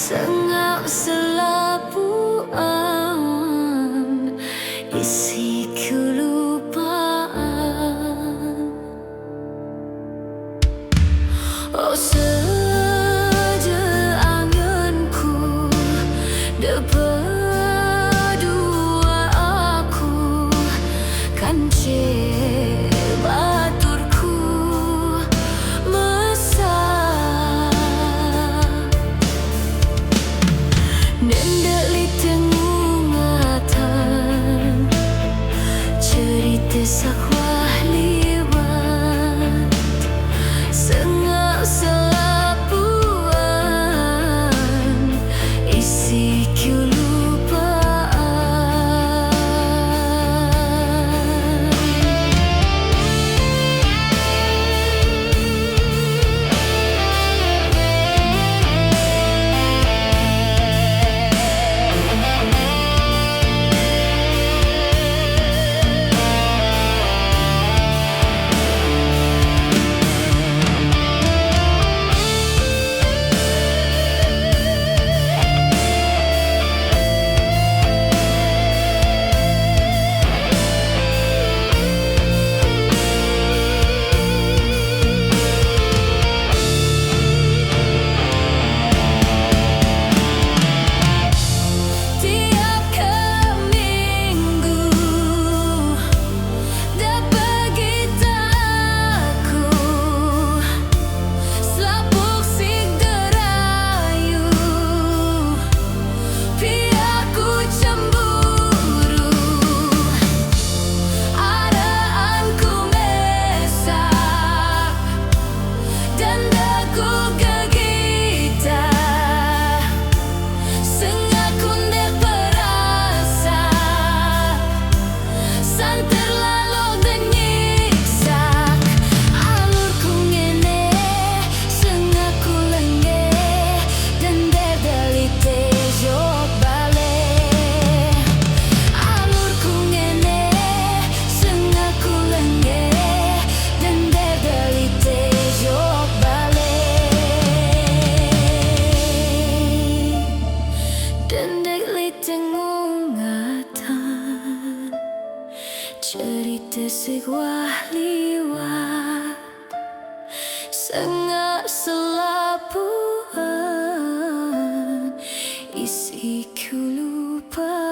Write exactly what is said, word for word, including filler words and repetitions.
Sengak selapuan isi ku lupaan. Oh, seja angenku, de bedua aku, kan ce baturku mesa. Nende litengungatan cerita sakwah liwat, sengak selapuan isi ku lupaan. Tiap ke minggu, de pegi taku selapuk sik derayu, pia ku cemburu. Araan ku mesak, dende ku gegita. Sengak ku nde perasa, santer lalo de nyiksak. Alur ku ngene, sengak ku lenge, dende delite jok bale. Alur ku ngene, sengak ku lenge, dende delite jok bale. Dende litengungatan cerita sakwah liwat, sengak selapuan isi ku lupaan.